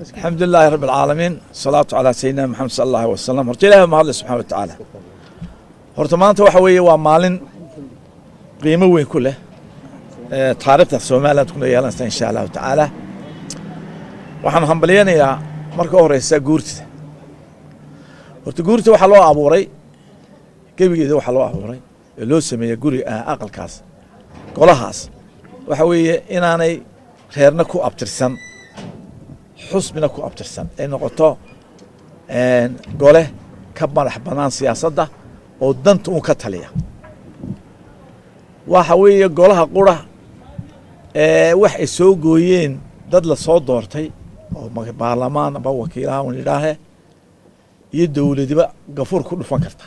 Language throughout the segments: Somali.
الحمد لله رب العالمين، الصلاة على سيدنا محمد صلى الله عليه وسلم. Horta Ilaahay mahadle subxaana wa tacaala. Horta maanta waxa weeye waa maalin qiimo weyn ku leh taariikhda Somaliland kuna yeelanaysa insha Allahu tacaala. Waxaan hambalyanayaa marka u horeysa guurtida. Horta guurta waxaa loo abuuray, gebigeeda waxaa loo abuuray ee loo sameeyey guri aqalkaas, golahaas, waxa weeye inaanay reerna ku abtirsan, xusbina ku abtirsan, ay noqoto gole ka madax bannaan siyaasadda oo danta uun ka taliya. Waxa weeye golaha qura ee wax ay soo gooyeen dad la soo doortay oo baarlamaan amba wakiilaha un yidhaahe iyo dowladiba gafuur ku dhufan karta.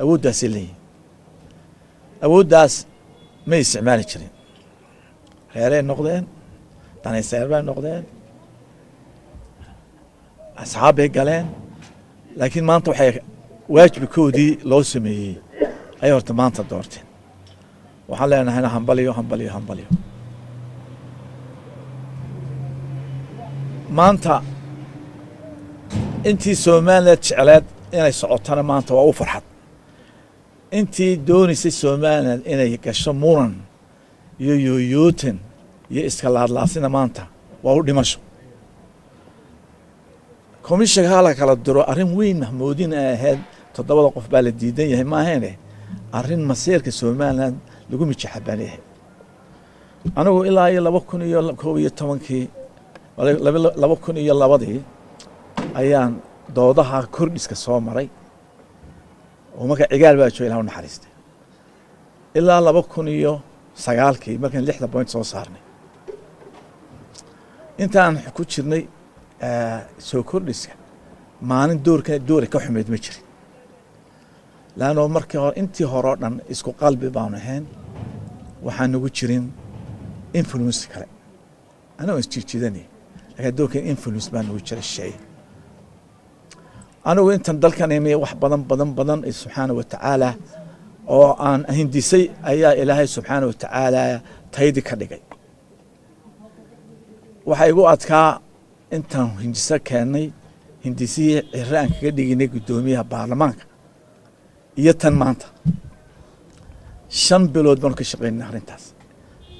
Awooddaasay leeyihin, awooddaas may isticmaali jirin. Reeray noqdeen, danayseer bay noqdeen, asxaab bay galeen, laakiin maanta waxay waajibkoodii loo sameeyey ayay horta maanta doorteen. Waxaan leenahayna hambaliyo, hambaliyo, hambaliyo. Maanta intii Somaliland jecleed inay socotana maanta waa u farxad. Intii doonaysay Somaliland inay gasho muran iyo yooyootan iyo iska laadlaasina maanta waa u dhimasho. Komishanka hala kala diro arrin weyn mahmoodin ay ahayd, 7da qof baa la diidan yahay maahayne, arrin masiirka Somaliland lagu mijaxabaan yahay. Anigu ilaa iyo 2011-kii, 2002-dii ayaan doodaha kordhiska soo maray oo marka Cigaal baa jooga, Ilah u naxariistay, ilaa 2009-kii markaan 6da point soo saarnay. Intaan ku jirnay soo kordhiska, maalin doorka doora ka xumeyd ma jirin, laanno markii hore intii hore oo dhan isku qalbi baanu ahayn. Waxaan nagu jirin influence kale, anagoo isjiirjiidanay, laakiin doorkan influence baa nagu jira shay. Anigu intan dalkan imi wax badan badan badan subxaana wa tacaala oo aan hindisay ayaa Ilaahay subxaana wa tacaala taydi ka dhigay. Waxaa igu adkaa intaan hindiso keennay, hindisihii Cire aan kaga dhiginay guddoomiyaha baarlamaanka iyo tan maanta, 5 bilood baanu ka shaqaynay arrintaas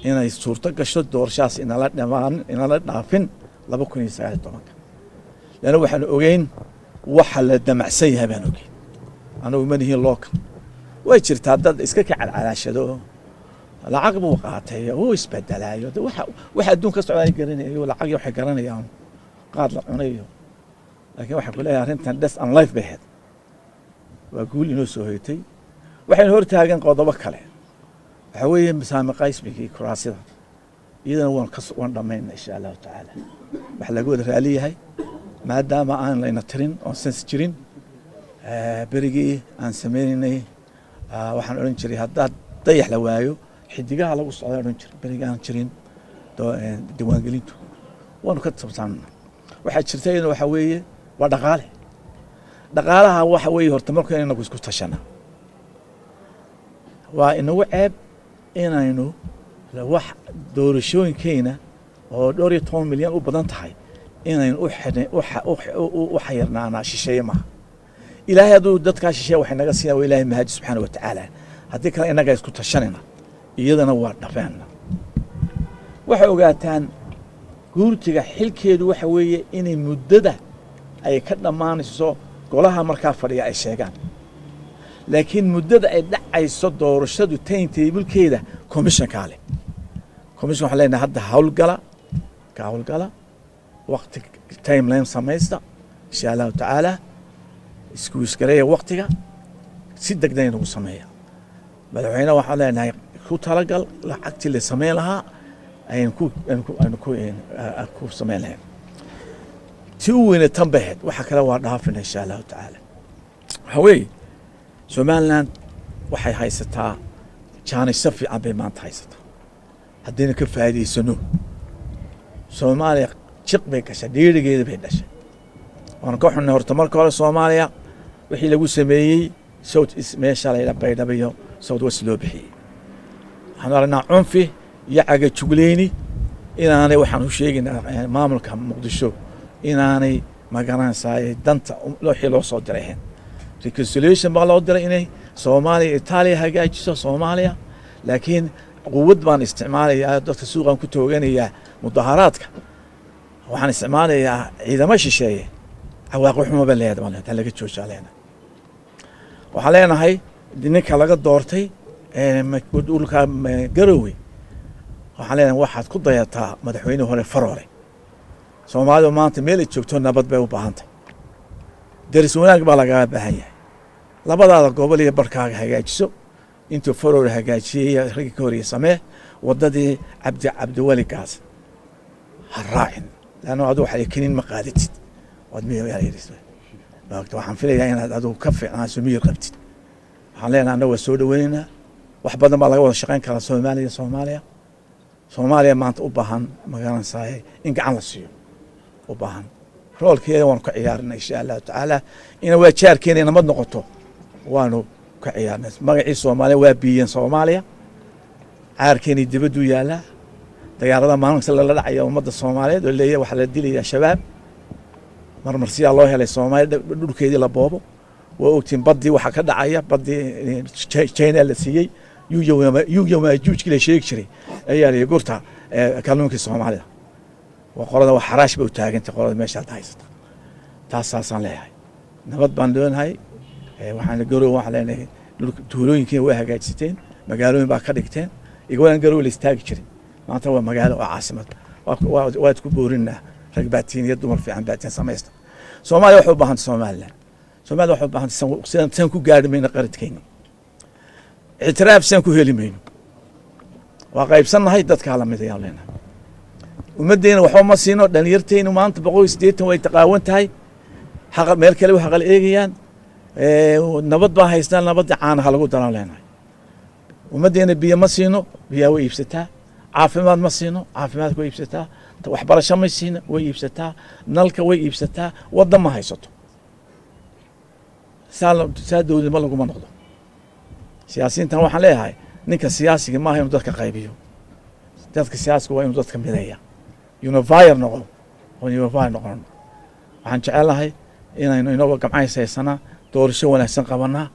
inay suurto gasho, doorashahaas inala dhamaan, inala dhaafin 2019-ka, leanna waxaanu ogeyn waxa la damacsan yahay baan ogeyn. Anagu ma nihiin local. Way jirtaa dad iska ka calcalaashado, lacag buu qaatay, wuu isbedelaayo, de waxa adduun ka socda ay garanayo, lacag waxay garanayaan qaad la cunayo, laakiin waxaan ku leeyahay arrintan death and life bay ahayd. Waa guul inoo soo hoytay. Waxaynu hor taagan qodobo kale, waxaa weeye saami qaysmigii kuraasida. Iyadana waan dhammayna insha Allahu tacaala. Waxa laga wada raali yahay maadaama aan layna tirin oon sens jirin. Berigii aan sameynaynay waxaan odhan jiray haddaad dayax la waayo xidigaha lagu socda odhan jiray. Berigii aan jirin diiwaangelintu waanu ka tabsaanna. Waxaa jirta iyadana waxaa weeye waa dhaqaale. Dhaqaalaha waxa weeye horta marka inagu isku tashana waa inagu ceeb inaynu wax doorashooyinkeyna oo dhowr iyo toban milyan u badan tahay inaynu u xayirnaanaa shisheeye maaha. Ilaahay hadduu dadkaa shisheeye waxay naga siiyaan waa Ilaahay mahadi subxaana wa tacaala, haddii kale innagaa isku tashanayna, iyadana waa dhafeenna. Waxay ogaataan guurtiga xilkeedu waxa weeye inay muddada ay ka dhammaanayso golaha markaa fadhiya ay sheegaan, laakiin muddada ay dhacayso doorashadu time table-keeda commissionkaa leh. Commission waxaan leenahay hadda hawlgala, ka hawlgala, waqti timeline samaysta insha Allahu tacaala, isku isgareeya waqtiga si degdeg nagu sameeya. Madaxweyne waxaan leenahay ku talagal lacagtii la samayn lahaa aynu ku aynu ku aynu ku ku samayn lahayn. Tii u weyne tan bay ahayd, waxa kale waa dhaafina insha Allahu tacaala. Waxa weeye Somaliland waxay haysataa jaanisyo fiican bay maanta haysataa haddaynu ka faa'iidaysano. Soomaaliya jiq bay gashay, dhiirigeeda bay dhashay. Waanu ka xunnay horta marka hore Soomaaliya wixii lagu sameeyey South East, meesha la yidhaha Baydhabo iyo South West loo bixiyey. Waxaanu aragnaa cunfi iyo cagajuglayni inaanay. Waxaan u sheegaynaa maamulka Muqdisho inaanay magaranaysaa danta wixii loo soo diray ahayn. Reconciliation baa loo diray inay Soomaaliya Itaaliya hagaajiso Soomaaliya, laakiin quwad baan isticmaalayaa, dadka suuqan ku tooganayaa mudaharaadka, waxaan isticmaalayaa ciidamo shisheeye, cawaaqib xumo ba leedahay baan leenahay, laga joojaa leenahay. Waxaan leenahay ninka laga doortay dhulka Garowe, waxaan leenahay waxaad ku dayataa madaxweynihii hore Faroole. Soomaalidu maanta meel ay joogto nabad bay u baahan tahay, deris wanaag baa lagaga baahan yahay. Labadaada gobol iyo barkaaga hagaajiso, intuu Faroole hagaajiyey raggii ka horreeyey samee, waddadii Cabdiweli Gaas ha raacin, laanno adigu waxay kinin ma qaadatid. Waad waxaan filayaa inaad adigu ka fiicnaaso miyir qabtid. Waxaan leenahay annagu waa soo dhaweynaynaa, wax badan baa laga wada shaqayn karaa Soomaaliya. Soomaaliya maanta u baahan magaranaysaa in gacan la siiyo u baahan, roolkeeda waanu ka ciyaarnay insha Allahu tacaala, ina waa jaarkeena nabad noqoto waanu ka ciyaarnay. Magacii Soomaaliya waa biiyeen Soomaaliya, caarkeenii dibaduu yaalaa, diyaaradaha maalin kasta lala dhacaya ummadda Soomaaliyeed oo leeyahay waxaa la dilayaa shabaab, marmarsiyaa loo helay Soomaaliya dhulkeedii la boobo. Waa ogtiin baddii waxaa ka dhacaya, baddii China la siiyey, yuuya maajuujkii la sheegi jiray ayaa la gurta kalluunkii Soomaalida. Waa qolada waa xaraash bay u taagantay qolada meesha hadda haysata. Taas saasaan leeyahay, nabad baan doonahay. Waxaan Garowe waxaan leenahay dhulka tuulooyinkiina waa hagaajisateen, magaalooyin baa ka dhigteen, igawadan Garowe la istaagi jiray, maanta waa magaalo oo caasimad. Waad ku boorinaa, rag baatiin iyo dumar fiican baatiin samaysta. Soomaaliya waxay u baahantay Somaliland, Soomaaliya waxay u baahantay sidan san ku gaari mayno qaradkeena, ictiraaf san ku heli mayno, waa qaybsannahay dadkaa lamid ayaan leenahay. Ummaddeena waxba ma siino, dhalinyarteynu maanta 180 way taqaawan tahay, xaqa meel kale wax qal eegayaan, nabad baa haystaan, nabadda caanaha lagu daraan leenahay. Ummaddeena biyo ma siino, biyaa way iibsataa, caafimaad ma siino, caafimaadka way iibsataa, waxbarasho ma siino, way iibsataa, nalka way iibsataa, waddan ma haysato. Saa dowladnimo laguma noqdo. Siyaasiyiintan waxaan leeyahay ninka siyaasiga maaha inuu dadka qaybiyo, dadka siyaasiga waa inuu dadka mideeya, unifier noqo oo unifier noqono. Waxaan jecelnahay inaynu inagoo gamcays haysanaa doorasho wanaagsan qabanaa,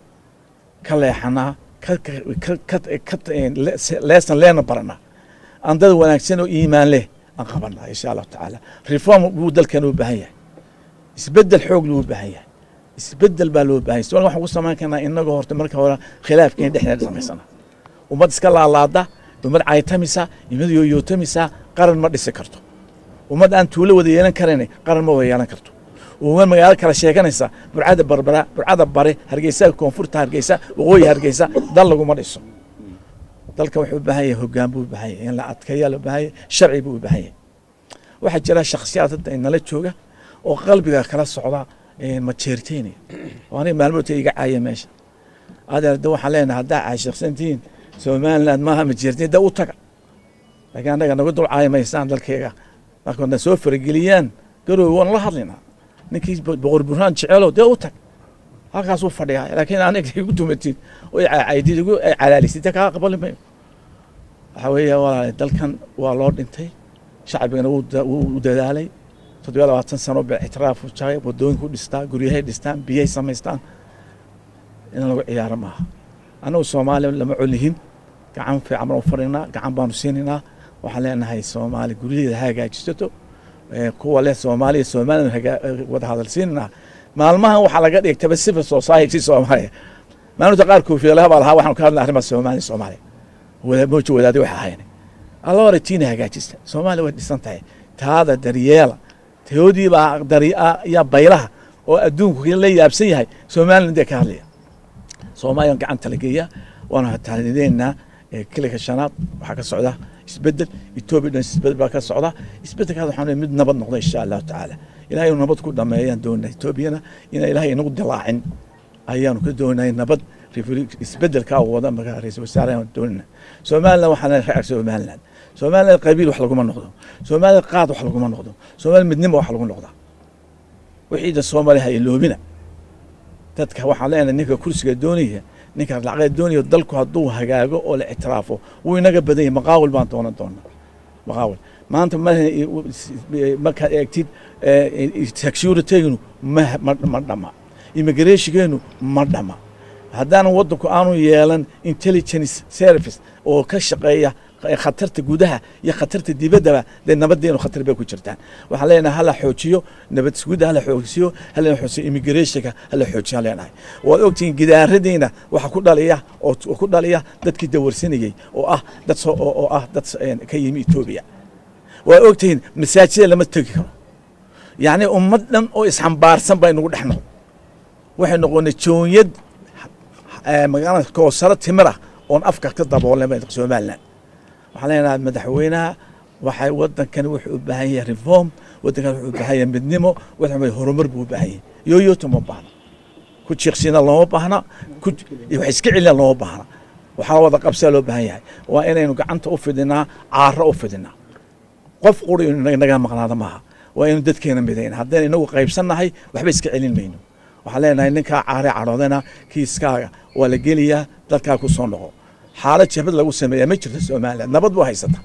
ka leexanaa, ka leesan leena baranaa, aan dad wanaagsan oo iimaan leh aan qabanaa insha Allahu tacaala. Reform buu dalkan u baahan yahay, isbeddel xoog loo baahan yahay, isbeddel baa loo baahan yahay. Waxaan ku samayn karnaa inagoo horta marka hore khilaafkeena dhexdeeda samaysana. Ummad iska laalaada, ummad caytamisa, ummad yooyootamisa qaran ma dhisi karto. Ummad aan tuulo wada yeelan karin qaran ma wada yeelan karto. Ummad magaalo kala sheeganaysa, Burcada Barbara, Burcada Bare, Hargeysa koonfurta, Hargeysa waqooyi, Hargeysa, dal laguma dhiso. Dalka wuxuu u baahan yahay hoggaan buu u baahan yahay, in la adkeeyaa loo baahan yahay, sharci buu u baahan yahay. Waxaa jira shakhsiyaad hadda inala jooga oo qalbiga kala socda majeerteynaya, oo aniga maalmoodka iga caaya meesha. Adeer de waxaan leenahay haddaa caashiqsantihiin Somaliland maaha majeerteyn, da u taga, laakiin annaga naga dul caaya maysaan dalkayga. Marka na soo farageliyaan Garowe waan la hadlaynaa, ninkii Boqor Burhaan jecelow dee u tag, halkaasuu fadhiyaa, laakiin aniga igu tumatid oo caydid igu calaalisid dee kaa aqbali mayo. Waxaa weeye walaal, dalkan waa loo dhintay, shacbigana wuu dadaalay 27 sano ba ictiraaf u jaray, wadooyinku dhistaa, guryahay dhistaan, biyahay samaystaan, in lagu ciyaaro maaha. Annagu Soomaaliya lama colihin, gacan fiican baan u fadhinaa, gacan baanu siinaynaa. Waxaan leenahay Soomaali guryaheeda ha hagaajisato, kuwa leh Soomaaliya Somaliland wada hadal siinaynaa. Maalmahan waxaa laga dhigtaba civil society Soomaaliya, maalinta qaar koofiyalaha baa lahaa waxaanu ka hadlay arrimaha Soomaaliya, Soomaaliya mooja wadaadi waxa ahayn. Alla hore tiina hagaajista, Soomaaliya way dhisan tahay, taada daryeela, tayoodii baa yaa baylaha oo adduunku la yaabsan yahay. Somaliland ee ka hadlaya Soomaaliya gacanta la geeya, waana taalideynaa. Kilika shanaad waxaa ka socda isbeddel, Etoobiya dhan isbeddel baa ka socda. Isbeddelkaas waxaan mid nabad noqda insha Allahu tacaala, Ilahay inuu nabad ku dhameeyaan doonaa. Etoobiyana ina Ilahay inagu dilaacin ayaanu ka doonay nabad isbeddelkaa wada markaa ra-iisul wasaare ayaan doonayna. Somaliland waxaan raac Somaliland, Somaliland qabiil wax laguma noqdo, Somaliland qaad wax laguma noqdo, Somaliland midnimo wax lagu noqdaa. Wixii da Soomaaliya ha iloobina. Dadka waxaan leenahay ninka kursiga doonaya, ninka lacagta doonaya, dalku hadduu hagaago oo la ictiraafo wuu inaga badan yahay. Maqaawil baan doonan doonaa, maqaawil Maanta markaad eegtid securitygeenu ma dhama, immigrationgeenu ma dhama. Haddaanan waddanku aanu yeelan intelligence service oo ka shaqeeya khatarta gudaha iyo khatarta dibaddaba, dee nabadeenu khatar bay ku jirtaan. Waxaan leenahay hala xoojiyo nabad sugidda, hala xoojiyo, hala xoojiyo immigrationka, hala xoojiyo aan leenahay. Waad ogtihiin gidaaradiina waxa ku dhaliya oo ku dhaliya dadkii dawarsanayey oo ah dad soo oo ah dad ka yimi Ethiopia. Waad ogtihiin masaajida lama tegi karo. Yacni ummad dhan oo isxambaarsan bay nagu dhex noqon. Waxay noqonay joonyad magaalada koosaro timira oon afka ka daboolnay Somaliland. Waxaan leenahay madaxweynaha, waxay waddankani wuxuu u baahan yahay reform, waddankani wuxuu u baahan yahay midnimo, waddankan horumar buu u baahan yahay. Yooyooto ma baahna, ku jiiqsiina looma baahna, ku wax iska celina looma baahna, waxaa wada qabsaa loo baahan yahay. Waa inaynu gacanta u fidinaa, caaro u fidinaa, qof quri inaga maqnaada maaha. Waa inaynu dadkeena midayna. Haddaynu inagu qaybsannahay waxba iska celin mayno. Waxaan leenahay ninkaa caare cadhoodana kiiskaaga waa la geliyaa, dalkaa ku soo noqo. Xaalad jabad lagu sameeyaa ma jirto Somaliland, nabad buu haysata.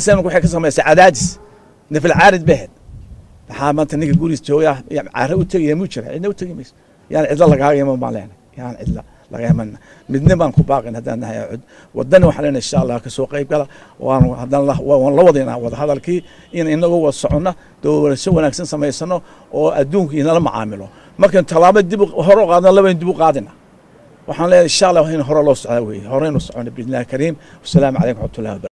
SM waxay ka samaysay cadaadis nafil caarid bahed. Maxaa maanta ninka guriis jooga caare u tegaya muu jira? Cidna u tegi mayso. Yaan cidla lagaaga iman baan leenahay, yaan cidla laga iman. Midna baan ku baaqin haddaan nahay cud wadani. Waxaan leenahay insha Allah ka soo qayb gala. Waan haddaan waan la wadaynaa wada hadalkii in inagoo wada soconna doorasho wanaagsan samaysano oo adduunka inala macaamilo. Markaynu tallaabo dib hore u qaadna, labaynu dib u qaadina. Waxaan leenahay insha Allah in hore loo socdaa weeye, horeynu socona biidnillahi kariim. Wasalaamu calaykum waraxmatullahi wabarakatu.